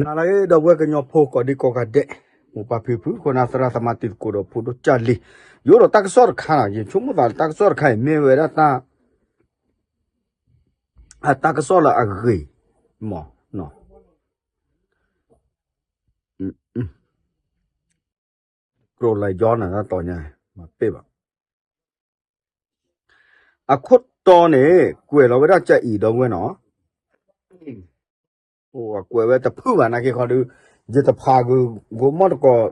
နၤလၢအဂ့ၤ ဒီပုၢ်ဝဲၢ်ကညီဖိကိးဒံကိးဂၤဒဲး, မိၢ်ပၢ်ဖံဖု ခိၣ်နၢ်သရၣ်သမါတံၤသကိးဒီးဖိဒိၣ်ကၢ်လံၤ, ယအိၣ်ဒီးတၢ်ကစီၣ်တခါနီၤ, ယဆိကမိၣ်သးလၢတၢ်ကစီၣ်တခါအံၤ မ့ၢ်ဝဲဒၣ်တၢ် တၢ်ကစီၣ်လၢအဂ့ၤ, မ့ၢ်, ကြိုလၢယီနၤတၢ်တီၤညါ, မၤပ့ၢ်ဘၣ်, အခိၣ်တီန့ၣ် ကွဲးလီၤဝဲဒၣ်ကအံၤဒီပုၢ်ဝဲၢ်နီၤ, အိၣ်ကွဲးဝဲတဖုၣ်ဘၣ်နာ်က့ခီဒု, ယတဖးဂုာ်ဂီၢ်မီၢ်တကိး,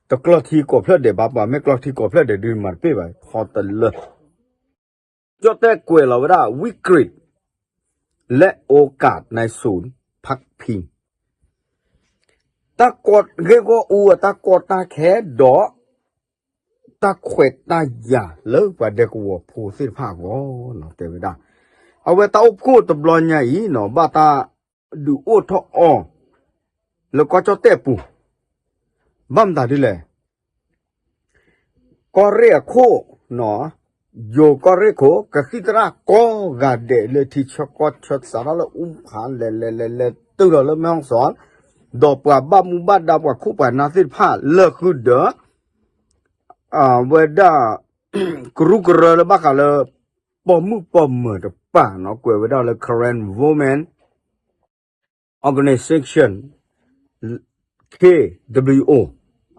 တကျီၢ်ထံကီၢ်ဖျၢၣ်ဒဲးဘၣ် ပှၤမ့ၢ်ကျီၢ်ထံကီၢ်ဖျၢၣ်ဒဲးဒုးမၤတပ့ၢ်ဘၣ် ခီတလၢ ကၠီၣ်တဲၣ်ကွဲးလီၤဝဲဒၣ် ဝံကရံး လၢအိကးနၢ်စူၣ် ဖးဖံ, တၢ်ကီၢ်ဂ့ၢ်ဂီၢ်အူအတၢ်ကီတၢ်ခဲဒီး တၢ်ခွဲးတၢ်ယာ်လၢပှၤဒဲကဝီၤဖိသ့ၣ်တဖၣ်အဂီၢ်နီၤ တဲဝဲဒၣ်, အဝဲတၢ်အိၣ်ဖှိၣ်တဘျီညါအံၤနီၤ ဘၣ်တၢ်ဒုးအိၣ်ထီၣ်အီၤ လၢကီၢ်ကၠီၣ်တဲၣ်အပူၤ, ဘၣ်မတၤဒ်လဲၣ် ကီၢ်ရ့ၣ်အခိၣ်, ယိၤကီၢ်ရ့ၣ်ခိၣ် ကသံၣ်သရၣ်ကိးဂၤဒဲးလၢထံဆၢကီၢ်ဆၢစးထီၣ်လၢအူဖးလဲၤလဲၤလဲၤလဲၤတုၤလီၤလၢမဲၢ်ဟီၣ်စီၣ်, ဒီးပှၤဘၣ်မူဘၣ်ဒါပှၤခိၣ်ပှၤနၢ်သ့ၣ်တဖၣ်လၢဃုာ်ဒီး အဝဲဒၣ် ကရူၢ်ကရၢလၢဘၣ်ဃးလၢ ပိာ်မုၣ်ပိာ်မၢၤတပၤနီၤ ကွဲးဝဲဒၣ်လၢ Karen Women Organization, K W O,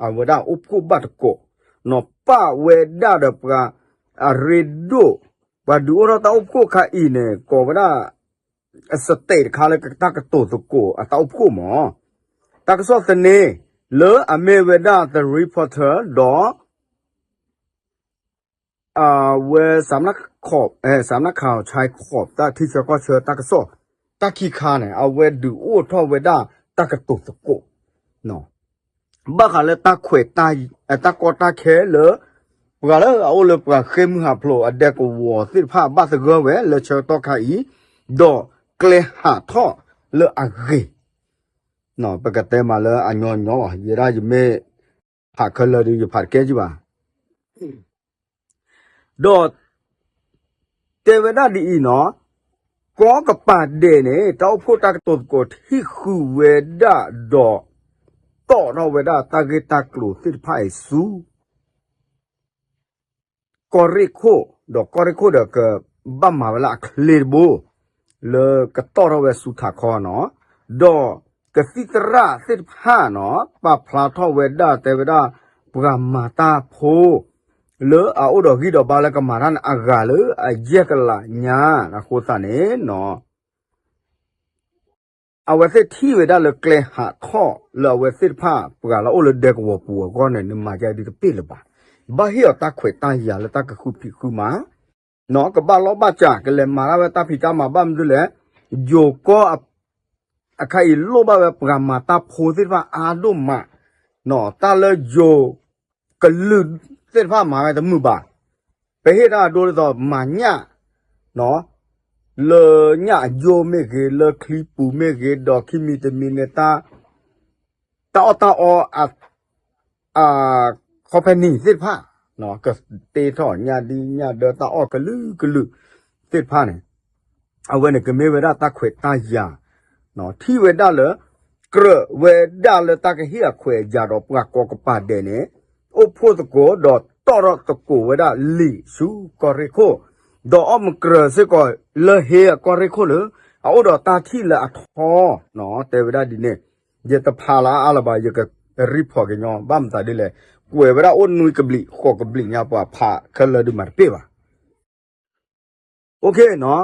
အဝဲဒၣ်အိၣ်ဖှိၣ်ဘၣ်တကိးနီၤ ပာ်ဝဲဒၣ်ဒီးပှၤအရ့ဒိၣ်, ပှၤဒုးအိၣ်ထီၣ်တၢ်အိၣ်ဖှိၣ်ခါအံၤန့ၣ် ကိးဝဲဒၣ် state တခါလၢတၢ်ကတိၤသကိးအတၢ်အိၣ်ဖှိၣ်မး, တၢ်ကစီၣ်သန့လၢအမ့ၢ်ဝဲဒၣ် The Reporter ဒီး အဝဲ စးမနၣ်ခီး, စးမနၣ်ခီး ဆဲခီး တၢ်ထံဆၢကီၢ်ဆၢတၢ်ကစီၣ် တၢ်ခံခါန့ၣ် အဝဲဒုးအိၣ်ထီၣ်ဝဲဒၣ်တၢ်ကတိၤသကိး ဘၣ်ဃးလၢတၢ်ခွဲး တၢ်ကီတၢ်ခဲလၢ ပှၤလၢအအိၣ်လၢပှၤဃ့ၢ်မှံဟးဖျိးအဒဲကဝီၤသ့ၣ်တဖၣ် ဘၣ်သဂၢၢ်ဝဲလၢဆၢကတီၢ်ခါအံၤ, ဒီးကျဲဟးထီၣ်လၢအဂ့ၤ, ပကတဲမးလၢအညီညီဘၣ်, ယဲဒၣ်ယမ့ၢ်ဖးခဲလၢာ်ဒီး ယဖးတကဲကံဘၣ်. ဒီးတဲဝဲဒၣ်ဒ်အံၤနီၤ, ကီၢ်ကပၤဒဲးန့ၣ် တၢ်အိၣ်ဖှိၣ်တၢ်ကတိၤသကိးထံၣ်ဃုာ်ဝဲဒၣ်ဒီး တီၣ်ထီၣ်ဝဲဒၣ်တၢ်ဂ့ၢ်တၢ်ကျိၤသ့ၣ်တဖၣ်အံၤဆူ ကီၢ်ရ့ၣ်ခိၣ်, ဒီးကီၢ်ရ့ၣ်ခိၣ်ဒီးကဘၣ်မၤဝဲလၢအချ့တဘိ လၢကတီၣ်ထီၣ်ဝဲဆူထးခီနီၤ, ဒီးကသံၣ်သရၣ်သ့ၣ်တဖၣ်နီၤ ပာ်ဖျါထီၣ်ဝဲဒၣ်တဲဝဲဒၣ် ပှၤမၤတၢ်ဖိ လၢအအိၣ်ဒီးဂံၢ်ဒီးဘါလၢကမၤတၢ်န့ၣ် အဂၤလၢအယဲၢ်ကလးညါ အဃိသတးန့ၣ်နီၤ အဝဲသ့ၣ်ထံၣ်ဝဲဒၣ်လၢကျဲဟးထီၣ်လၢအဝဲသ့ၣ်တဖၣ် ပှၤလၢအအိၣ်လၢဒဲကဝီၤပူၤအဂီၢ်န့ၣ် နမၤယါဒ်တပ့ၢ်လၢၤဘၣ်. ဘၣ်ဟ့ၣ်အီၤတၢ်ခွဲးတၢ်ယာ်လၢတၢ်ကဃုဖံးဃုမၤ, နီၤ ကဘၣ်လီၢ်ဘၣ်စး ကလဲၤမၤတၢ်ဝဲတၢ်ဖံးတၢ်မၤဘၣ်မနုၤလဲၣ်, ယိၤကီၢ် အခါအံၤလိၣ်ဘၣ်ဝဲပှၤမၤတၢ်ဖိသ့ၣ်တဖၣ်အါဒိၣ်မး, နီၤတၢ်လၢယိၤကလုာ်သ့ၣ်တဖၣ်မၤဝဲတမုာ်ဘၣ်, ပဟ့ၣ်တၢ်အဒိဒ်သိးမၤညၣ် နီၤ လၢညၣ်အယိာ်မ့ၢ်ဂ့ၤ လၢချံပူၤမ့ၢ်ဂ့ၤ ဒီးခံမံၤတမံၤန့ၣ် တၢ် တၢ်အီၣ်တၢ်အီ အ company သ့ၣ်တဖၣ် ကတ့ထီၣ်ညၣ်ဒုညၣ်ဒၢတၢ်အီၣ်ကလုာ်ကလုာ်သ့ၣ်တဖၣ်န့ၣ်, အဝဲန့ၣ်ကမ့ၢ်ဝဲဒၣ်တၢ်ခွဲးတၢ်ယာ် ထံၣ်ဝဲဒၣ်လၢ ကြၢးဝဲဒၣ်လၢတၢ်ကဟ့ၣ်အခွဲးအယာ်ဒီးပှၤကိးကပၤဒဲးန့ၣ် အိၣ်ဖှိၣ်သကိးဒီးတီၣ်ထီၣ်သကိးဝဲဒၣ်လံာ်ဆူကီၢ်ရ့ၣ်ခိၣ်, ဒီးအီၣ်မကြၢးစ့ၢ်ကီးလၢဟ့အကီၢ်ရ့ၣ်ခိၣ်လၢ အအိၣ်ဒီးတၢ်ထံၣ်လၢအထီ, တဲဝဲဒၣ်ဒ်န့ၣ်, ယတဖးလၢအါလၢၤဘၣ် ယက report ကညီ ဘၣ်မတၤဒ်လဲၣ်, ကွဲးဝဲဒၣ်အိၣ်နွံကဘျံးဃိးကဘျံးညါ ပှၤဖးခဲလၢာ်ဒုးမၤတပ့ၢ်ဘၣ်. နီၤ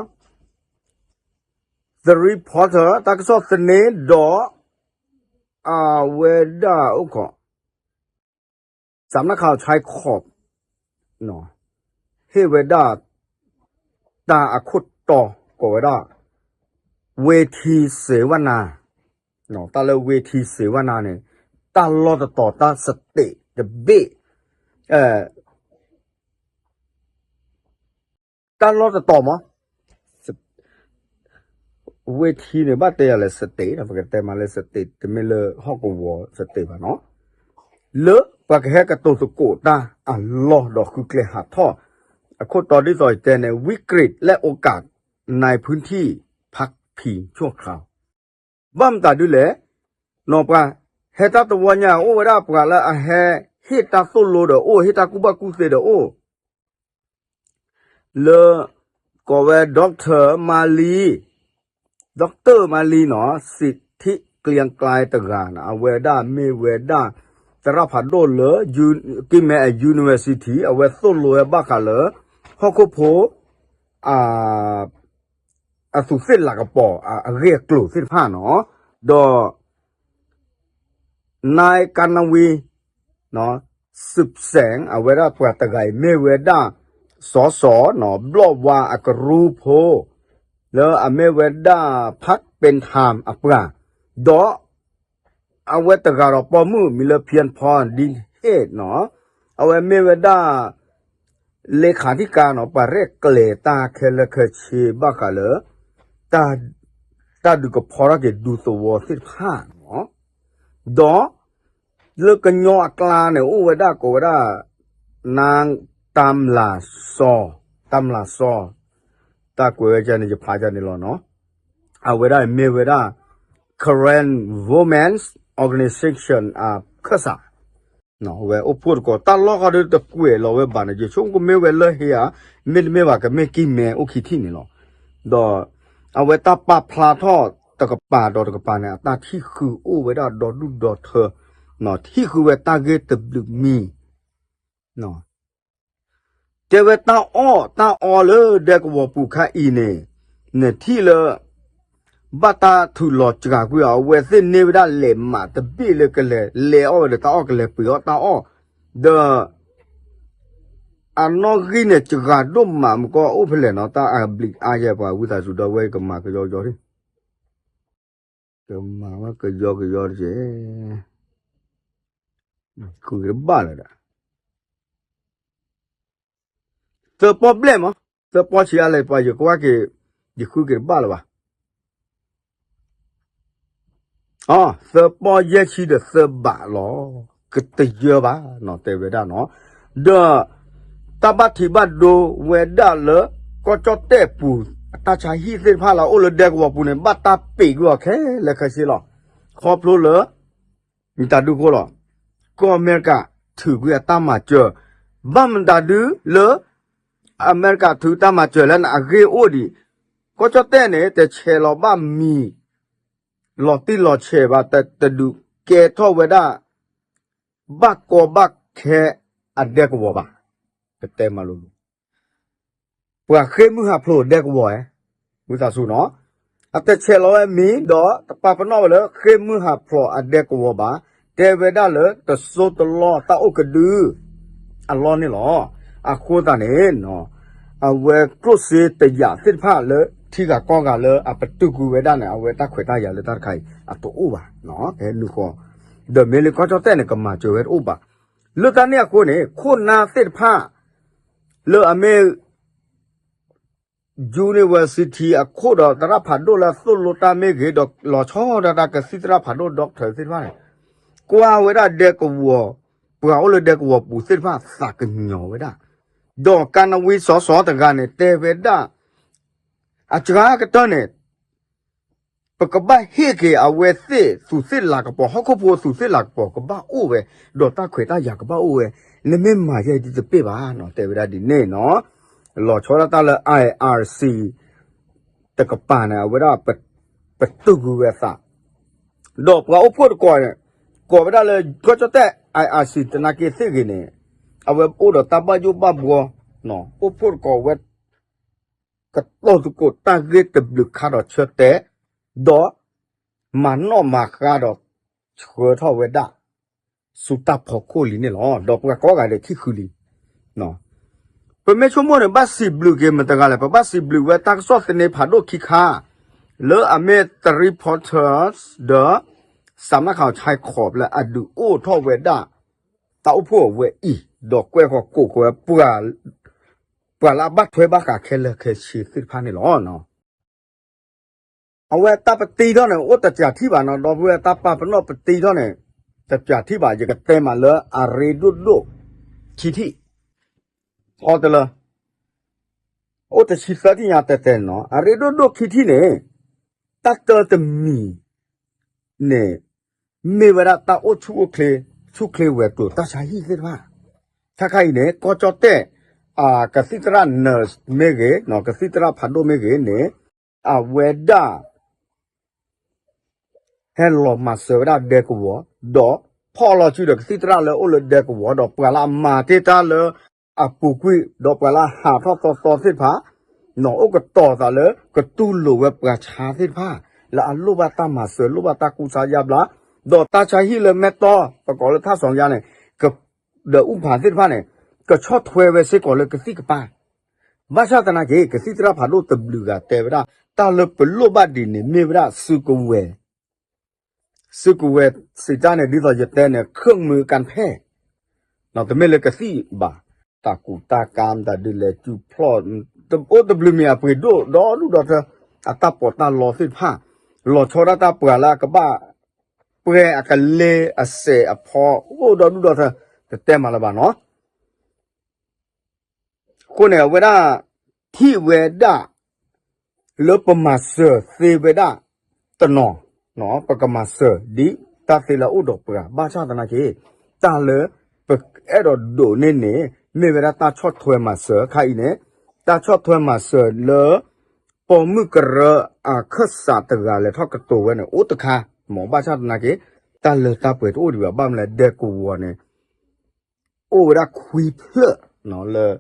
The Reporter တၢ်ကစီၣ်သန့ဒီး အဝဲဒၣ်အိၣ်ခိး စးမနၣ်ခးဆဲခီး ဟ့ၣ်ဝဲဒၣ် တၢ်အခိၣ်တီကိးဝဲဒၣ် ဝ့ထံစ့ဝနၤ, တၢ်လၢဝ့ထံစ့ဝနၤန့ၣ် တၢ်လီၢ်တတီၤတၢ် state တဘ့ၣ် တၢ်လီၢ်တတီၤမး, ဝ့ထံန့ၣ် ဘၣ်တဲယၤလၢ state ဒီး ပကတဲမးလၢ state တမ့ၢ်လၢဟီၣ်ကဝီၤ state ဘၣ်နီၤ, လၢပှၤကဟဲကတိၤသကိးတၢ်အလီၢ်ဒီးဃုကျဲဟးထီၣ်, အခိၣ်တီဒ်သိးတဲန့ၣ် ဝံကရံး လၢအိကး နၢ်ဖုထံၣ် ဖးဖံးဆိၣ်ချါ ဘၣ်မတၤဒ်လဲၣ်, နီၢ်ပှၤ ဟဲတၢ်တဝီညါ အိၣ်ဝဲဒၣ်ပှၤလၢအဟဲ ဟ့ၣ်တၢ်သိၣ်လိဒီးအိၣ် ဟ့ၣ်တၢ်ကူၣ်ဘၣ်ကူၣ်သ့ဒီးအိၣ် လၢ ကိးဝဲ doctor မၤလံ doctor မၤလံနီၤ စံးထံးကျံကျါတဂၤန့ၣ် အဝဲဒၣ်မ့ၢ်ဝဲဒၣ် သရၣ်ဖးဒိၣ်လၢ ကမ့ၢ် university အဝဲသိၣ်လိဝဲဘၣ်ဃးလၢ ဟီၣ်ခိၣ်ဖိ အသူးသ့ၣ်လၤကပီၤ အဂ့ၢ်အကျိၤသ့ၣ်တဖၣ်နီၤ ဒီး နကနဝံ စံးစဲး အဝဲဒၣ်ပှၤတဂၤအံၤ မ့ၢ်ဝဲဒၣ် စီၤစီၤ ဘျီၣ်ဝါအကရူဖိ လၢအမ့ၢ်ဝဲဒၣ် ဖးပ့ထၢမ်အပှၤ ဒီး အဝဲတဂၤဒီးပိာ်မုၣ်မံၤလၢ ဖံဖီဒံဟ့ၣ်နီၤ အဝဲမ့ၢ်ဝဲဒၣ် လ့ခးထံကါနီၤ ပှၤရဲၣ်ကျဲၤတၢ်ခဲလၢာ်ခဲဆ့ဘၣ်ဃးလၢ တၢ်ဒုးကဖီထီၣ်က့ၤဒူသဝီသ့ၣ်တဖၣ်နီၤ ဒီး လၢကညီအကျါန့ၣ် အိၣ်ဝဲဒၣ်ကိးဝဲဒၣ် န တၢ်မျၢ်စီၤ တၢ်မျၢ်စီၤ တၢ်ကွဲးဝဲန့ၣ် ယဖးန့ၣ်လီၤနီၤ အဝဲဒၣ်မ့ၢ်ဝဲဒၣ် Karen Women's Organization အခၢၣ်စး ဝဲအိၣ်ဖှိၣ်တကိး တၢ်လီၢ်ဃီဒီးတကွဲးလီၤဝဲဘၣ်န့ၣ် ယဆိကမိၣ်ကမ့ၢ်ဝဲလၢဟ့ဧါ မ့တမ့ၢ်ဘၣ်ကမ့ၢ်ကံၢ်မဲအိၣ်ခံထံၣ်န့ၣ်လီၤ. ဒီးအဝဲတၢ်ပာ်ဖျါထီၣ်တကပၤဒီးတကပၤန့ၣ် အတၢ်ထံၣ်ဃုာ်အိၣ်ဝဲဒၣ်ဒီဒူၣ်ဒီထၢ ထံၣ်ဃုာ်ဝဲတၢ်ဂ့ၢ်တဘျုးမံၤ တဲဝဲတၢ်အီၣ်တၢ်အီလၢဒဲကဝီၤပူၤခါအံၤန့ၣ် နထံၣ်လၢ ဘၣ်တၢ်ထုးလီၤစှၤကွံာ်အီၤ အဝဲသ့ၣ်န့ၢ်ဝဲဒၣ်လဲးမးတဘ့ၣ်လၢကလဲၤလဲၤအီၣ်ဝဲဒီးတၢ်အီၣ် ကလဲၤပှ့ၤအီၣ်တၢ်အီၣ် ဒီး အနီၣ်ဂံၢ်န့ၣ် စှၤဒိၣ်မးမူကီၢ်အိၣ်ဖဲလဲၣ်နီၤ တၢ်အဘျံးအါယဲၢ်ပှၤဝံသးစူၤဒီးဝဲကမၤကယီကယီ ကမၤဝဲကယီကယီတက့ၢ် ဃုက့ၤတဘၣ်လၢၤဒီး သၢပီၣ်ဘျဲၣ်မး သၢပီၣ်ဆံးအါလဲၣ်ပှၤယကွၢ်က့ၤ ယဃုက့ၤတဘၣ်လၢၤဘၣ် အ သၢပီၣ်ယဲၢ်ဆံဒီးသၢဘးလီၤ ကတယၢဘၣ်နီၤ တဲဝဲဒၣ်နီၤ ဒီး တၢ်ဘၣ်ထံးဘၣ်ဒိဝဲဒၣ်လၢ ကီၢ်ကၠီၣ်တဲၣ်ပူၤ အတၢ်ဆါဟံၣ်သ့ၣ်တဖၣ်လၢအအိၣ်လၢဒဲကဝီၤပူၤန့ၣ် ဘၣ်တၢ်ပံးကွံာ်အီၤခဲလၢာ်ခဲဆ့လီၤ ခီဖျိလၢ မတၤဒုဃိလီၤ ကီၢ်အမဲရကၤ ထုးကွံာ်အတၢ်မၤစၢၤ ဘၣ်မတၤဒုလၢ အမဲရကၤထုးတၢ်မၤစၢၤလၢန့ၣ်အဂ့ၢ်အိၣ်ဒံး ကီၢ်ကၠီၣ်တဲၣ်န့ၣ် တဆဲးလီၤဘၣ်မံၤ လီၤတံၢ်လီၤဆဲးဘၣ် တဒုးကဲထီၣ်ဝဲဒၣ် ဘၣ်ကီဘၣ်ခဲအဒဲကဝီၤဘၣ် ပတဲမးလိၤလိၤ ပှၤဃ့ၢ်မုၢ်ဟးဖျိးဒဲကဝီၤဧဲ ဝံသးစူၤနီၤ အတဆဲးလီၤဝဲမံၤဒီး တပာ်ပနီၣ်ဝဲလၢဃ့ၢ်မုၢ်ဟးဖျိးအဒဲကဝီၤဘၣ် တဲဝဲဒၣ်လၢတစိၢ်တလီၢ်တၢ်အိၣ်ကဒု အလီၢ်န့ၣ်လီၤ. အဃိသတးန့ၣ် အဝဲကျိၣ်စ့တယာ်သ့ၣ်တဖၣ်လၢထံဂၤကီၢ်ဂၤလၢအပတုာ်ကွံာ်ဝဲဒၣ်န့ၣ် အဝဲတၢ်ခွဲးတၢ်ယာ်လၢတၢ်တခါအံၤ အတအိၣ်ဘၣ် ဖဲနုာ်ဃီ ဒီးမ့ၢ်လၢကီၢ်ကၠီၣ်တဲၣ်န့ၣ် ကမၤစၢၤဝဲတအိၣ်ဘၣ်. လၢတၢ်န့ၣ်အဃိန့ၣ် ခိၣ်နၢ်သ့ၣ်တဖၣ် လၢအမ့ၢ် University အခိၣ်ဒီးသရၣ်ဖးဒိၣ်လၢအသိၣ်လိတၢ်မ့ၢ်ဂ့ၤ ဒီးလီၤဆီဒၣ်တၢ်ကသံၣ်သရၣ်ဖးဒိၣ် doctor သ့ၣ်တဖၣ်န့ၣ် ကွၢ်ဝဲဒၣ်ဒဲကဝီၤ ပှၤအိၣ်လၢဒဲကဝီၤပူၤသ့ၣ်တဖၣ်သးကညီၤဝဲဒၣ် ဒီးကါနဝံစီၤစီၤတဂၤန့ၣ် တဲဝဲဒၣ် အစှၤကတၢၢ်န့ၣ် ပကဘၣ်ဟ့ၣ်က့ၤအဝဲသ့ၣ်သူးသ့ၣ်လၤကပီၤ ဟီၣ်ခိၣ်ဖိသူးသ့ၣ်လၤကပီၤကဘၣ်အိၣ်ဝဲ ဒီးတၢ်ခွဲးတၢ်ယာ်ကဘၣ်အိၣ်ဝဲ နမ့ၢ်မၤယဲအံၤဒ်တပ့ၢ်ဘၣ်နီၤ တဲဝဲဒၣ်ဒ်န့ၣ်နီၤ လီၤဆီဒၣ်တၢ်လၢ IRC တကပၤန့ၣ် အဝဲဒၣ် ပတုာ်ကွံာ်ဝဲအသး ဒီးပှၤအိၣ်ဖှိၣ်တကိးန့ၣ် ကိးဝဲဒၣ်လၢကီၢ်ကၠီၣ်တဲၣ် IRC သနာ်က့သ့ၣ်ဂ့ၤန့ၣ် အဝဲအိၣ်ဒီးတၢ်ဘၣ်ယိၣ်ဘၣ်ဘှီ အိၣ်ဖှိၣ်တကိးဝဲ ကတီၤသကိးတၢ်ဂ့ၢ်တဘျုးခါဒီးဆၢတဲာ် ဒီး မၤနီၣ်မၤဃါဒီး ဆှၢထီၣ်ဝဲဒၣ် ဆူတၢ်ဖီခိၣ်လံန့ၣ်လီၤ. ဒီးပှၤကိးဂၤဒဲးထံၣ်ဃုာ်လံ ပမ့ၢ်ဆိကမိၣ်န့ၣ် ဘၣ်စံးဘျုးက့ၤမတၤတဂၤလဲၣ် ပဘၣ်စံးဘျုးဝဲတၢ်ကစီၣ်သန့ဖးဒိၣ်ခံခါ လၢအမ့ၢ် The Reporters ဒီး စးနါခးဆဲးခီး လၢအဒုးအိၣ်ထီၣ်ဝဲဒၣ် တၢ်အိၣ်ဖှိၣ်အဝဲအံၤ ဒီးကွဲဃီၤကိးဃီၤဝဲ ပှၤလၢအဘၣ်ထွဲဘၣ်ဃးခဲလၢာ်ခဲဆ့သ့ၣ်တဖၣ်န့ၣ်လီၤ. အဝဲတၢ်ပတံထီၣ်န့ၣ် အိၣ်တစှၤထံၣ်ဘၣ်နီၤ ဒီပုၢ်ဝဲၢ် တၢ်ပာ်ပနီၣ်ပတံထီၣ်န့ၣ် တစှၤထံၣ်ဘၣ် ယကတဲမးလၢအရ့ဒိၣ်ဒိၣ် ခံထံၣ် ထီတလၢ အိၣ်တဆံသၢထံၣ်ညါတဲတဲနီၤ အရ့ဒိၣ်ဒိၣ်ခံထံၣ်န့ၣ် တၢ်တၢတမံၤန့ၣ် မ့ၢ်ဝဲဒၣ်တၢ်အိၣ်ဆူၣ်အိၣ်ချ့ ဆူၣ်ချ့ဝဲၤကျိၤတၢ်ဆါဟံၣ်သ့ၣ်တဖၣ်, ခါခါအံၤန့ၣ် ကီၢ်ကၠီၣ်တဲၣ် ကသံၣ်သရၣ် nurse မ့ၢ်ဂ့ၤ, ကသံၣ်သရၣ်ဖးဒိၣ်မ့ၢ်ဂ့ၤန့ၣ် အဝဲဒၣ် ဟဲလီၤမၤစၢၤဝဲဒၣ်ဒဲကဝီၤ, ဒီးဖီၣ်လီၤစုဒီးကသံၣ်သရၣ်လၢအိၣ်လၢဒဲကဝီၤ ဒီးပှၤလၢအမၤတ့ၢ်တၢ်လၢအပူၤကွံာ် ဒီးပှၤလၢအဟးထီၣ်သီသီသ့ၣ်တဖၣ်, နီၢ်အိၣ်ကတီၤသးလၢကတူၢ်လိာ်ဝဲပှၤဆါသ့ၣ်တဖၣ် လၢအလိၣ်ဘၣ်တၢ်မၤစၢၤ လိၣ်ဘၣ်တၢ်ကူစါယါဘျါ, ဒီးတၢ်ဆါဟံၣ်လၢမဲၢ်တီၢ် ပကိးလၢထၣ်စီၤယါန့ၣ် ဒီးအူဖးသ့ၣ်တဖၣ်န့ၣ် ကဆီၣ်ထွဲဝဲစ့ၢ်ကီးလၢကသံၣ်ကပၤ ဘၣ်ဆၣ်သနာ်က့ ကသံၣ်သရၣ်ဖးဒိၣ်တဘျုးဂၤတဲဝဲဒၣ် တၢ်လၢပလိၣ်ဘၣ်ဒ်န့ၣ် မ့ၢ်ဝဲဒၣ်စုကဝဲၤ, စုကဝဲၤစံးတၢ်န့ၣ် ဒ်သိးယတဲန့ၣ် เครื่องมือการแพทย์, တမ့ၢ်လၢကသံၣ်ဘၣ်, တၢ်ကူတၢ်ကၤ မတၤဒုလဲၤစုဖျီၣ်, အိၣ်တဘျုးမံၤအပှ့ၤဒိၣ်ဒီဒူၣ်ဒီထၢ, အတၢ်ပီးတၢ်လီသ့ၣ်တဖၣ်, လီၤဆီဒၣ်တၢ်ပှၤလၢအကဘၣ် ပှဲၤအကလ့အစဲးအဖီ အိၣ်ဒီဒူၣ်ဒီထၢ, တတဲမးလၢၤဘၣ်နီၤ. အဃိန့ၣ် အဝဲဒၣ် ထံၣ်ဝဲဒၣ် လၢပမၤစၢၤသ့ဝဲဒၣ်တနီၤ, ပကမၤစၢၤဒ်တၢ်သ့လၢအအိၣ်ဒီးပှၤ ဘၣ်ဆၣ်သနာ်က့ တၢ်လၢပအဲၣ်ဒိးဒိးန့ၢ်န့ၣ် မ့ၢ်ဝဲဒၣ်တၢ်ဆီၣ်ထွဲမၤစၢၤခါအံၤန့ၣ်, တၢ်ဆီၣ်ထွဲမၤစၢၤလၢ ပိာ်မုၣ်ကရၢအခၢၣ်စးတဂၤလဲၤထီၣ်ကတိၤဝဲန့ၣ် အိၣ်တခါ, မ်ဘၣ်ဆၣ်သနာ်က့ တၢ်လၢတၢ်ပှဲၤတအိၣ်ဒံးဘၣ် ဘၣ်မနုၤလဲၣ် ဒဲကဝီၤန့ၣ် အိၣ်ဝဲဒၣ်ခွံဖျၢၣ်လၢ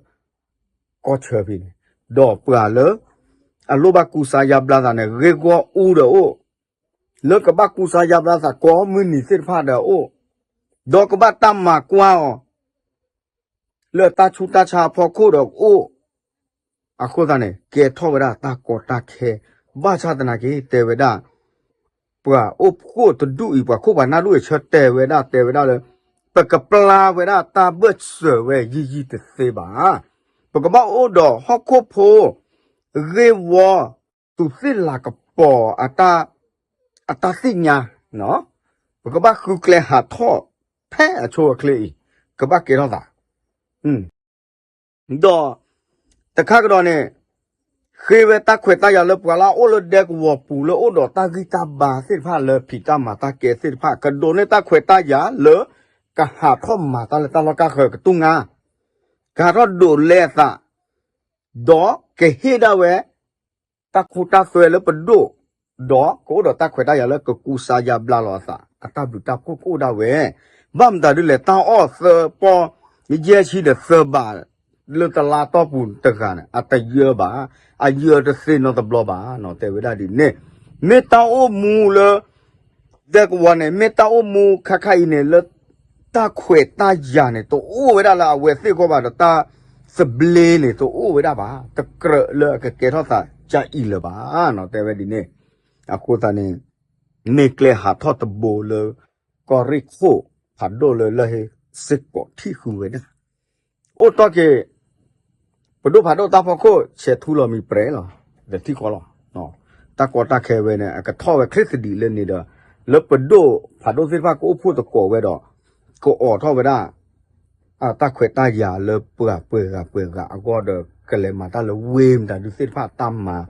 ကီၢ်ဆၢဖဲန့ၣ်, ဒီးပှၤလၢ အလိၣ်ဘၣ်ကူစါယါဘျါသးန့ၣ် ဂ့ၢ်ဂီၢ်အူဒီးအိၣ်, လၢကဘၣ်ကူစါယါဘျါသးကိးမုၢ်နံၤသ့ၣ်တဖၣ်ဒီးအိၣ်, ဒီးကဘၣ်တၢ်မၤကွၢ်အီၤ လၢတၢ်ဆူးတၢ်ဆါအဖီခိၣ်ဒီးအိၣ်, အဃိသတးန့ၣ် ကဲထီၣ်ဝဲဒၣ်တၢ်ကီတၢ်ခဲ, ဘၣ်ဆၣ်သနာ်က့ တဲဝဲဒၣ် ပှၤအိၣ်ဖှိၣ်တဒူၣ်အံၤ ပှၤခိၣ်ပှၤနၢ်ဒိၣ်အံၤဆၢတဲာ်ဝဲဒၣ် တဲဝဲဒၣ်လၢ ပကပျၢ်ဝဲဒၣ်တၢ်ဘၢၣ်စၢၤဝဲယံာ်ယံာ်တသ့ဘၣ်. ပကဘၣ်အိၣ်ဒီးဟီၣ်ခိၣ်ဖိ ဂ့ၢ်ဝီ သူၣ်သ့ၣ်လၤကပီၤ အတၢ်သ့ၣ်ညါ, ပကဘၣ်ဃုကျဲဟးထီၣ် ဖဲအဆိအချ့အံၤ ကဘၣ်ကဲထီၣ်သး ဒီးတခါကဒီးန့ၣ် ဃ့ဝဲတၢ်ခွဲးတၢ်ယာ်လၢပှၤလၢအအိၣ်လၢဒဲကဝီၤပူၤလၢအိၣ်ဒီးတၢ်ဂံၢ်တၢ်ဘါသ့ၣ်တဖၣ် လၢဖံးတၢ်မၤတၢ်ကဲသ့ၣ်တဖၣ် ကဒိးန့ၢ်တၢ်ခွဲးတၢ်ယာ်လၢ ကဟးထီၣ်မၤတၢ်လၢတၢ်လီၢ်ကါဃၢၤကတူၢ်ငါ, ကဟးထီၣ်ဒိးလဲအသး ဒီးကဟ့ၣ်ဒၣ်ဝဲ တၢ်ခိတၢ်သွဲလၢပဒိၣ်, ဒီးကအိၣ်ဒီးတၢ်ခွဲးတၢ်ယာ်လၢကကူစါယါဘျါလီၤအသး အတၢ်ဘျုးတၢ်ဖှိၣ်ကအိၣ်ဒၣ်ဝဲ, ဘၣ်မတၤဒ်လဲၣ် တၢ်အီၣ်သၢပီၢ် ယဲၢ်ဆံဒီးသၢဘး လၢတလါတီၢ်ပူၤတဂၤန့ၣ် အတယၢဘၣ်, အယၢတသ့နီတဘျီဘၣ်နီၤ တဲဝဲဒၣ်ဒ်န့ၣ်, မ့ၢ်တၢ်အိၣ်မူလၢ ဒဲကဝီၤန့ၣ် မ့ၢ်တၢ်အိၣ်မူခါခါအံၤန့ၣ် လၢတၢ်ခွဲးတၢ်ယာ်န့ၣ် တအိၣ်ဝဲဒၣ်လၢအဝဲသ့ၣ်အဂီၢ်ဘၣ်ဒီး တၢ်သဘျ့န့ၣ် တအိၣ်ဝဲဒၣ်ဘၣ်, တကြၢးလၢအကကဲထီၣ်သးကၢ်အံၤလၢၤဘၣ်နီၤ တဲဝဲဒ်န့ၣ်, အဃိသတးန့ၣ် မ့ၢ်ကျဲဟးထီၣ်တဘိလၢ ကီၢ်ရ့ၣ်ခိၣ်ဖးဒိၣ်လၢလၢဟ့ၣ်စ့ၢ်ကီးထံၣ်ဃုာ်ဝဲဒၣ် အိၣ်တီၢ်က့ၤ ပဒိၣ်ဖးဒိၣ်တၢ်ဖီခိၣ် ဆဲးထူလီၤမံၤပြဲးလီၤ, တထံၣ်ဃီလီၤ. တၢ်ကီတၢ်ခဲဝဲန့ၣ် အကထီၣ်ဝဲချ့သဒံးလၢန့ၣ်ဒီး လၢပဒိၣ်ဖးဒိၣ်သ့ၣ်တဖၣ်ကအိၣ်ဖှိၣ်သကိးဝဲဒီး ကအိးထီၣ်ဝဲဒၣ် တၢ်ခွဲးတၢ်ယာ်လၢပှၤပှဲၤဂၤပှဲၤဂၤအဂီၢ်ဒီး ကလဲၤမၤတၢ်လၢဝ့ၢ်မတၤဒုသ့ၣ်တဖၣ် တၢ်မၤ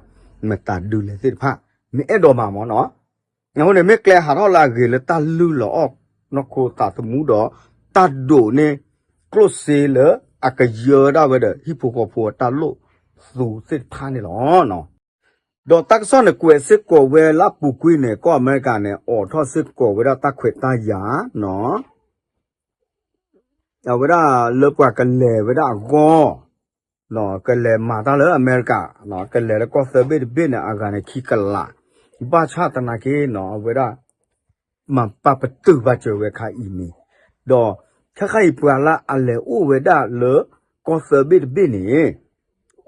မတၤဒုလဲၣ်သ့ၣ်တဖၣ် မ့ၢ်အဲၣ်ဒိးမၤမ့ၢ်နီၤ အဃိန့ၣ် မ့ၢ်ကျဲဟးထီၣ်လၢအဂ့ၤလၢတၢ်လုၢ်လီၤအီၣ်နီၢ်ခိသးသမူဒီး တၢ်ဒိးန့ၢ်ကျိၣ်စ့လၢအကယၢဒၣ်ဝဲဒီး ဟံၣ်ဖိဃီဖိအတၢ်လိၣ်သူသ့ၣ်တဖၣ်န့ၣ်လီၤ. ဒီးတၢ်ကစီၣ်န့ၣ် ကွဲးစ့ၢ်ကီးဝဲလၢအပူၤကွံာ်န့ၣ် ကီၢ်အမဲရကၤန့ၣ် အိးထီၣ်စ့ၢ်ကီးဝဲဒၣ်တၢ်ခွဲးတၢ်ယာ် အဝဲဒၣ်လၢပှၤကလဲၤဝဲဒၣ်အဂီၢ် ကလဲၤမၤတၢ်လၢအမဲရကၤ ကလဲၤလၢကီၢ်သၢဘ့ၣ်တဘ့ၣ်န့ၣ် အဂၤန့ၣ်ခံကလး ဘၣ်ဆၣ်သနာ်က့နီၤ အဝဲဒၣ် မၤပာ်ပတုာ်ဘၣ်စၢၤဝဲခါအံၤန့ၣ် ဒီးခဲခါအံၤ ပှၤလၢအလဲၤအိၣ်ဝဲဒၣ်လၢကီၢ်သၢဘ့ၣ်တဘ့ၣ်န့ၣ်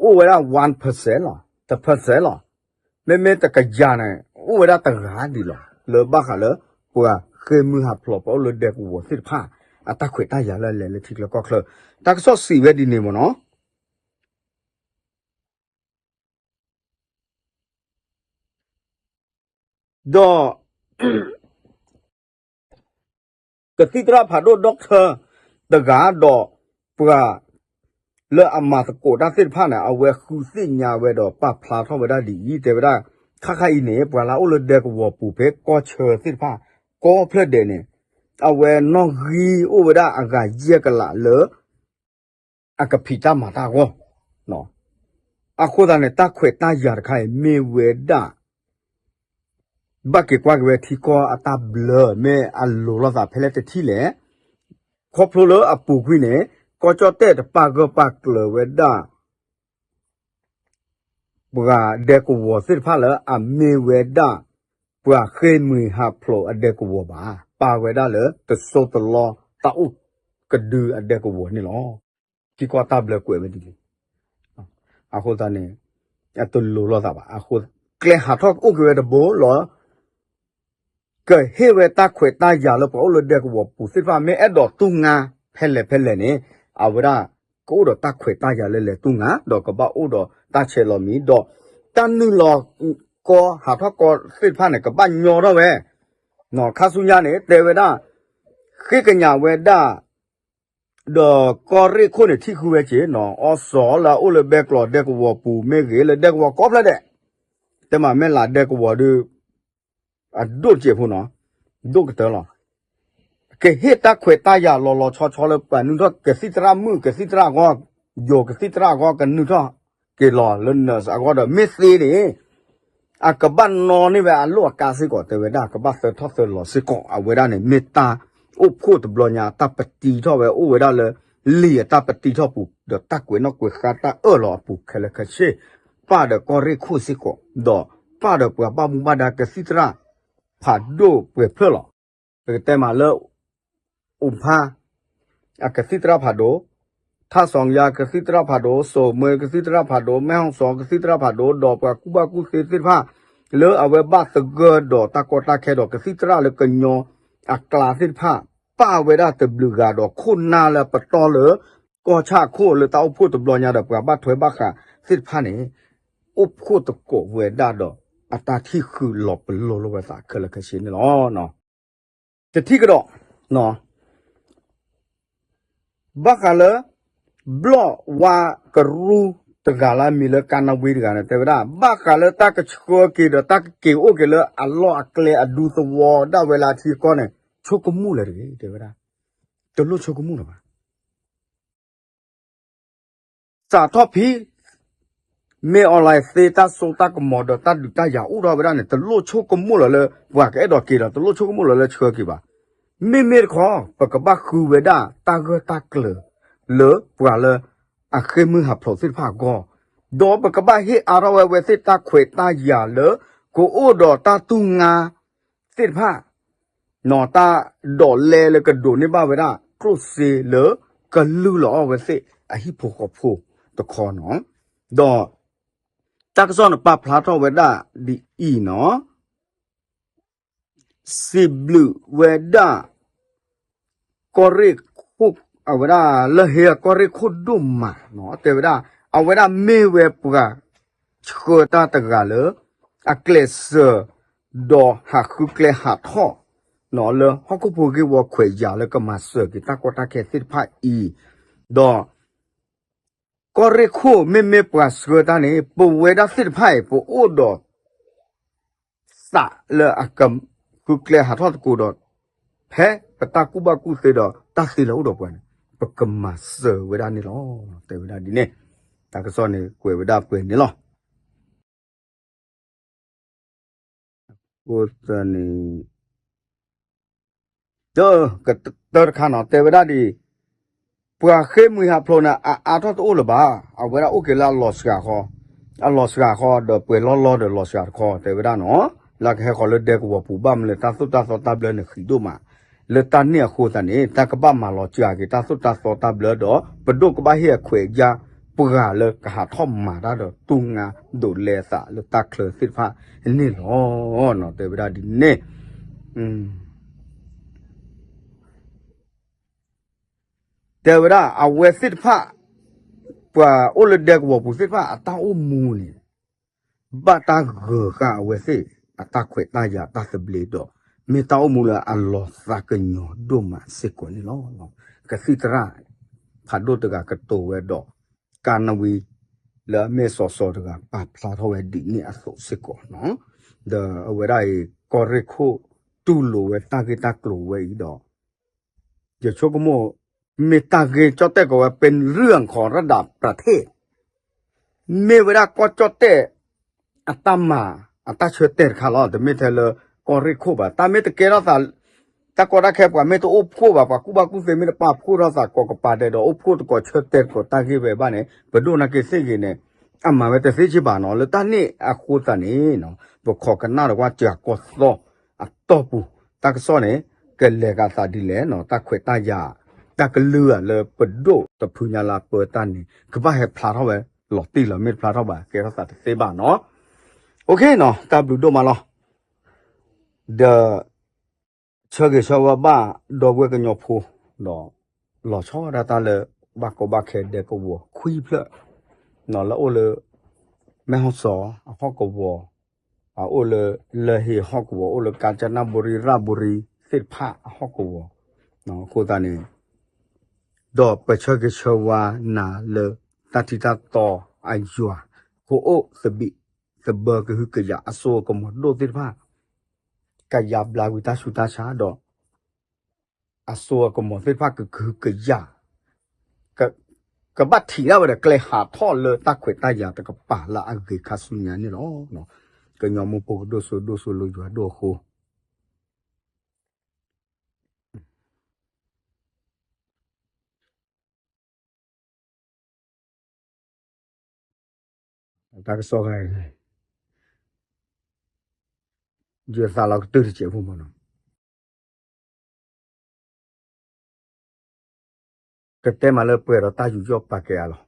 အိၣ်ဝဲဒၣ် one percent လီၤ, တ percent လီၤ. မ့မ့ၢ်တကယၤန့ၣ် အိၣ်ဝဲဒၣ်တဂၤဒံးလီၤ. လၢဘၣ်ဃးလၢပှၤဃ့ၢ်မုၢ်ဟးဖျိး ပှၤအိၣ်လၢဒဲကဝီၤသ့ၣ်တဖၣ် အတၢ်ခွဲးတၢ်ယာ်လၢအလဲၤလၢထံချၢကီၢ်ချၢ တၢ်ကစီၣ်စံးဝဲဒ်န့ၣ်မ့ၢ်နီၤ. ဒီး ကသံၣ်သရၣ်ဖးဒိၣ် doctor တဂၤဒီး ပှၤလၢအမၤသကိးတၢ်သ့ၣ်တဖၣ်န့ၣ် အဝဲဃုသ့ၣ်ညါဝဲဒီးပာ်ဖျါထီၣ်ဝဲဒၣ်ဒ်အံၤ တဲဝဲဒၣ် ခါခါအံၤန့ၣ် ပှၤလၢအအိၣ်လၢဒဲကဝီၤပူၤဖဲကီၢ်ဆၢသ့ၣ်တဖၣ် ကိးဖျၢၣ်ဒဲးန့ၣ် အဝဲနီၣ်ဂံၢ်အိၣ်ဝဲဒၣ်အဂၤယဲၢ်ကလးလၢ အကဖံးတၢ်မၤတၢ်အဂီၢ်, အဃိသတးန့ၣ် တၢ်ခွဲးတၢ်ယာ်တခါအံၤမ့ၢ်ဝဲဒၣ် ဘၣ်က့ၤကွၢ်က့ၤဝဲထံကီၢ်အတၢ်ဘျၢ မ့ၢ်အလိၤလိာ်သးဖဲလဲၣ်တထံၣ်လဲၣ်. ခီဖျိလၢအပူၤကွံာ်န့ၣ် ကီၢ်ကၠီၣ်တဲၣ်တပာ်ဂၢၢ်ပာ်ကျၢၤဝဲဒၣ် ပှၤဒဲကဝီၤသ့ၣ်တဖၣ်လၢအမ့ၢ်ဝဲဒၣ် ပှၤဃ့ၢ်မှံဟးဖျိးအဒဲကဝီၤဘၣ်, ပာ်ဝဲဒၣ်လၢတစိၢ်တလီတၢ်အိၣ်ကဒုအဒဲကဝီၤန့ၣ်လီၤ. ထံကီၢ်တၢ်ဘျၢကွဲးဝဲဒ်န့ၣ် အဃိသတးန့ၣ် အတလိၤလိာ်သးဘၣ်. အဃိ ကျဲဟးထီၣ်ကအိၣ်က့ၤဝဲတဘိလီၤ. ကဟ့ၣ်ဝဲတၢ်ခွဲးတၢ်ယာ်လၢပှၤအိၣ်လၢဒဲကဝီၤပူၤသ့ၣ်တဖၣ် မ့ၢ်အဲၣ်ဒိးတူၢ်ငါဖဲလဲၣ်ဖဲလဲၣ်န့ၣ် အဝဲဒၣ်ကအိၣ်ဒီးတၢ်ခွဲးတၢ်ယာ်လၢလဲၤတူၢ်ငါ ဒီးကဘၣ်အိၣ်ဒီးတၢ်ဆဲးလီၤမံၤ ဒီးတၢ်နုာ်လီၤကီဟးထီၣ်ကီသ့ၣ်တဖၣ်န့ၣ် ကဘၣ်ညီထီၣ်ဝဲ ခါဆူညါန့ၣ် တဲဝဲဒၣ် ဃ့ကညးဝဲဒၣ် ဒီးကီၢ်ရ့ၣ်ခိၣ်န့ၣ် ထံၣ်ဃုဝဲက့ၤနီၤ အီစီၤလၢအအိၣ်လၢဘဲကျိးဒဲကဝီၤပူၤမ့ၢ်ဂ့ၤ လၢဒဲကဝီၤကိးဖျၢၣ်ဒဲး တဲမးမ့ၢ်လၢဒဲကဝီၤဒီး အဒိၣ်တစဲးဖိနီၤ ဒိၣ်ကတၢၢ်လီၤ. ကဟ့ၣ်တၢ်ခွဲးတၢ်ယာ်လီၤလီၤဆီဆီလၢပှၤနုာ်ထီၣ်ကသံၣ်သရၣ်မုၣ် ကသံၣ်သရၣ်အဂီၢ် ယိၤကသံၣ်သရၣ်အဂီၢ် ကနုာ်ထီၣ်က့ၤလီၤလၢ nurse အဂီၢ်ဒီး မ့ၢ်သ့န့ၣ် အကဘၣ်နီၣ်န့ၢ်ဝဲအလိၣ်အကါစ့ၢ်ကီး တဲဝဲဒၣ် ကဘၣ်သၢထီၣ်သၢလီၤစ့ၢ်ကီး အဝဲဒၣ်န့ၣ် မ့ၢ်တၢ်အိၣ်ဖှိၣ်တဘျီညါ တၢ်ပတံထီၣ်ဝဲအိၣ်ဝဲဒၣ်လၢ လံာ်အတၢ်ပတံထီၣ်ပူၤ ဒီးတၢ်ကွဲးနီၣ်ကွဲးဃါတၢ်အၢၣ်လီၤအပူၤခဲလၢာ်ခဲဆ့ ပၣ်ဒီးကီၢ်ရ့ၣ်ခိၣ်စ့ၢ်ကီး ဒီးပၣ်ဒီးပှၤဘၣ်မူဘၣ်ဒါကသံၣ်သရၣ် ဖးဒိၣ်ပှဲၤဖျၢၣ်လီၤ. ပကတဲမးလၢ အိၣ်ဖါ အကသံၣ်သရၣ်ဖးဒိၣ်, ထါစီၤကယၤကသံၣ်သရၣ်ဖးဒိၣ်, စိၤမွဲကသံၣ်သရၣ်ဖးဒိၣ်, မဲၣ်ဟီၣ်စီၤကသံၣ်သရၣ်ဖးဒိၣ်, ဒီးပှၤကူၣ်ဘၣ်ကူၣ်သ့သ့ၣ်တဖၣ် လၢအဝဲဘၣ်သဂၢၢ်ဒီးတၢ်ကီတၢ်ခဲဒီးကသံၣ်သရၣ်လၢကညီအကျါသ့ၣ်တဖၣ် ပၣ်ဝဲဒၣ်တဘျုးဂၤဒီးခိၣ်နၢ်လၢပတီၢ်လၢ ကီၢ်ဆၣ်ခိၣ်လၢတၢ်အိၣ်ဖှိၣ်တဘျီညါဒီးပှၤဘၣ်ထွဲဘၣ်ဃးသ့ၣ်တဖၣ်န့ၣ် အိၣ်ဖှိၣ်သကိးဝဲဒၣ်ဒီး အတၢ်ထံၣ်ဃုာ်လီၤပလိာ်လိာ်ဝဲသးခဲလၢာ်ခဲဆ့န့ၣ်လီၤ. တထံၣ်ကဒီး ဘၣ်ဃးလၢ ဘျီၣ်ဝါကရူၢ်တဂၤလၢအမံၤလၢကါနဝံတဂၤန့ၣ် တဲဝဲဒၣ် ဘၣ်ဃးလၢတၢ်ကဆှၢက့ၤဒီးတၢ်ကက့ၤအိၣ်က့ၤလၢအလီၢ်အကျဲအဒူသဝီဒၣ်ဝဲလၢအထံအကီၢ်န့ၣ် ဆိကမိၣ်လၢၤတဂ့ၤ တဲဝဲဒၣ် တလိၣ်ဆိကမိၣ်လၢၤဘၣ် စးထီၣ်ဖဲ မ့ၢ် online သ့တၢ်စိတၢ်ကမီၤဒီးတၢ်ဒုးတၢ်ယၤအိၣ်ထီၣ်ဝဲဒၣ်န့ၣ် တလိၣ်ဆိကမိၣ်လၢၤလၢ ပှၤကအဲၣ်ဒိးက့ၤဒီး တလိၣ်ဆိကမိၣ်လၢၤလၢဆှၢက့ၤဘၣ်. မ့မ့ၢ်တခီ ပကဘၣ်ဃုဝဲဒၣ်တၢ်ဂၢၢ်တၢ်ကျၢၤ လၢပှၤလၢ အဃ့ၢ်မုၢ်ဟးဖျိးသ့ၣ်တဖၣ်အဂီၢ်, ဒီးပကဘၣ်ဟ့ၣ်အါထီၣ်ဝဲအဝဲသ့ၣ်တၢ်ခွဲးတၢ်ယာ်လၢ ကအိၣ်ဒီးတၢ်တူၢ်ငါ သ့ၣ်တဖၣ် တၢ်ဒိးလဲလၢကဒိးန့ၢ်ဘၣ်ဝဲဒၣ် ကျိၣ်စ့လၢကလုၢ်လီၤအီၣ်ဝဲသ့ၣ်အဟံၣ်ဖိဃီဖိတခီနီၤ, ဒီး တၢ်ကစီၣ်န့ၣ်ပာ်ဖျါထီၣ်ဝဲဒၣ်ဒ်အံၤနီၤ စံးဘျုးဝဲဒၣ် ကီၢ်ရ့ၣ်ခိၣ် အဝဲဒၣ်လၢဟ့အကီၢ်ရ့ၣ်ခိၣ်ဒိၣ်မးနီၤ တဲဝဲဒၣ် အဝဲဒၣ်မ့ၢ်ဝဲပှၤဆှၢတၢ်တဂၤလၢ အကျဲးစၢး ဒီးဟးဃုကျဲဟးထီၣ် လၢဟီၣ်ခိၣ်ဖိဂ့ၢ်ဝီခွဲးယာ်လၢကမၤစၢၤက့ၤတၢ်ကီတၢ်ခဲသ့ၣ်တဖၣ်အံၤ, ဒီး ကီၢ်ရ့ၣ်ခိၣ်မ့မ့ၢ်ပှၤဆှၢတၢ်န့ၣ် ပဝဲဒၣ်သ့ၣ်တဖၣ်အံၤ ပအိၣ်ဒီး သးလၢအကဃုကျဲဟးထီၣ်သကိးဒီး ဖဲပတၢ်ကူၣ်ဘၣ်ကူၣ်သ့ဒီးတၢ်သ့လၢအအိၣ်ဒီးပှၤန့ၣ် ပကမၤစၢၤဝဲဒၣ်န့ၣ်လီၤ. တဲဝဲဒၣ်ဒ်န့ၣ် တၢ်ကစီၣ်န့ၣ်ကွဲးဝဲဒၣ်ပှဲၤန့ၣ်လီၤ. အဃိသတးန့ၣ် တၢ်ကတၢၢ်တခါနီၤ တဲဝဲဒၣ်ဒ်အံၤ, ပှၤဃ့ၢ်မှံဟးဖျိးန့ၣ် အအါထီၣ်တအိၣ်လၢၤဘၣ်, အဝဲဒၣ်အိၣ်က့ၤလၢအလီၤစှၤဃီ, အလီၤစှၤဃီဒီးပှဲၤလီၢ်လီၢ်ဒီးလီၤစှၤတခီ တဲဝဲဒၣ်နီၤ, လၢကဟဲဃီၤလၢဒဲကဝီၤပူၤဘၣ်မနုၤလၢတၢ်သိၣ်တၢ်သီတၢ်ဘျၢန့ၣ်ဃံးဒိၣ်မး, လၢတၢ်န့ၣ်အဃိသတးန့ၣ် တၢ်ကဘၣ်မၤလီၤစှၤက့ၤတၢ်သိၣ်တၢ်သီတၢ်ဘျၢဒီး ပဒိၣ်ကဘၣ်ဟ့ၣ်အခွဲးအယာ် ပှၤလၢကဟးထီၣ်မၤတၢ်ဒီးတူၢ်ငါဒိးလဲအသးလၢတၢ်ချၢသ့ၣ်တဖၣ်န့ၣ်လီၤ. တဲဝဲဒၣ်ဒ်န့ၣ် တဲဝဲဒၣ်အဝဲသ့ၣ်တဖၣ် ပှၤအိၣ်လၢဒဲကဝီၤပူၤသ့ၣ်တဖၣ်အတၢ်အိၣ်မူန့ၣ် ဘၣ်တၢ်ဂၢၤဃာ်အဝဲသ့ၣ်အတၢ်ခွဲးတၢ်ယာ်တၢ်သဘျ့ဒီး မ့ၢ်တၢ်အိၣ်မူလၢအလီၤသးကညီၤဒိၣ်မးစ့ၢ်ကီးန့ၣ်လီၤ. ကသံၣ်သရၣ် ဖးဒိၣ်တဂၤကတိၤဝဲဒီး ကါနဝံ လၢအမ့ၢ်စီၤစီၤတဂၤ ပာ်ဖျါထီၣ်ဝဲဒ်န့ၣ်အသိးစ့ၢ်ကီးနီၤ. ဒီးအဝဲဒၣ်အံၤ ကီၢ်ရ့ၣ်ခိၣ် တူၢ်လိာ်ဝဲတၢ်ဂ့ၢ်တၢ်ကျိၤဝဲအံၤဒီး ယဆိကမိၣ် မ့ၢ်တၢ်ဂ့ၢ်ကၠီၣ်တဲၣ်ကီးဝဲ ပရၢၢ်ခီရဒၣ်ပြထ့ၣ် မ့ၢ်ဝဲဒၣ်ကီၢ်ကၠီၣ်တဲၣ် အတၢ်မၤ အတၢ်ဆၢတဲာ်တခါလီၤ. တမ့ၢ်ထဲလၢကီၢ်ရ့ၣ်ခိၣ်ဘၣ်. တၢ်မ့ၢ်တကဲထီၣ်သး တၢ်ကီတၢ်ခဲပှၤမ့ၢ်တအိၣ်ဖှိၣ်ဘၣ် ပှၤကူၣ်ဘၣ်ကူၣ်သ့မ့ၢ်တပာ်ဖှိၣ်ထီၣ်သးကိးကပၤဒဲးဒီး အိၣ်ဖှိၣ်တကိးဆၢတဲာ်တကိးတၢ်ဂ့ၢ်ဝဲဘၣ်န့ၣ် ပဒိၣ်နာ်က့သ့ၣ်ဂ့ၤန့ၣ် အမၤဝဲတသ့စ့ၢ်ဘၣ်နီၤ. လၢတၢ်န့ၣ်အဃိသတးန့ၣ် ပခိးကနၣ်ဒီးကွၢ်စှၤကီၢ်သီအတီၢ်ပူၤ တၢ်ကစီၣ်န့ၣ် ကလဲၤဂၤသးဒ်လဲၣ်နီၤ. တၢ်ခွဲးတၢ်ယာ် တၢ်ကလုၢ်လၢပဒိၣ်တဖုညါလၢပၢတၢ်န့ၣ် ကဘၣ်ဟဲဖျါထီၣ်ဝဲလီၤတံၢ်လီၤ. မ့ၢ်တဖျါထီၣ်ဘၣ် ကဲထီၣ်သးတသ့ဘၣ်နီၤ. အိၣ်ခ့နီၤ တၢ်ဘျုးဒိၣ်မးလီၤ. ဒီး ဆၢဂ့ၤဆၢဝါဘၣ်ဒီပုၢ်ဝဲၢ်ကညီဖိ ဒီးလီၤဆီဒၣ်တၢ်လၢ ဘၣ်ကီဘၣ်ခဲဒဲကဝီၤခွံဖျၢၣ် လၢအိၣ်လၢ မဲၢ်ဟီၣ်စီၤအဟီၣ်ကဝီၤ, အအိၣ်လၢ လၢဟ့ၣ်ဟီၣ်ကဝီၤ, အိၣ်လၢကၣ်စနၣ်ဘူရံ ရၣ်ဘူရံသ့ၣ်တဖၣ်အဟီၣ်ကဝီၤ, အဃိသတးန့ၣ် ဒီးပဆၢဂ့ၤဆၢဝါနၤလၢ တၢ်ထံတၢ်တီအယွၤ ကအိၣ်သဘံၣ်သဘၢကဟုကယာ် အစိအကမီၤဒိၣ်သ့ၣ်တဖၣ် ကယၤဘျါဝံၤတၢ်ဆူးတၢ်ဆါဒီး အစိအကမီၤသ့ၣ်တဖၣ်ကကဟုကယာ် ကဘၣ်ထံၣ်ဒၣ်ဝဲဒီးကျဲဟးထီၣ်လၢတၢ်ခွဲးတၢ်ယာ်တကပၤလၢအဂ့ၤခါဆူညါန့ၣ်လီၤ. ကညီမိၢ်ဖိကဒိၣ်စိဒိၣ်စိလၢယွၤဒိၣ်အဃိ တၢ်ကစီၣ်ခါ ယသးလီၤကတၢၢ်တစဲးဖိမးနီၤ ကတဲမးလၢပှဲၤဒီးတၢ်ယူးယီၣ်ပာ်ကဲအါလီၤ.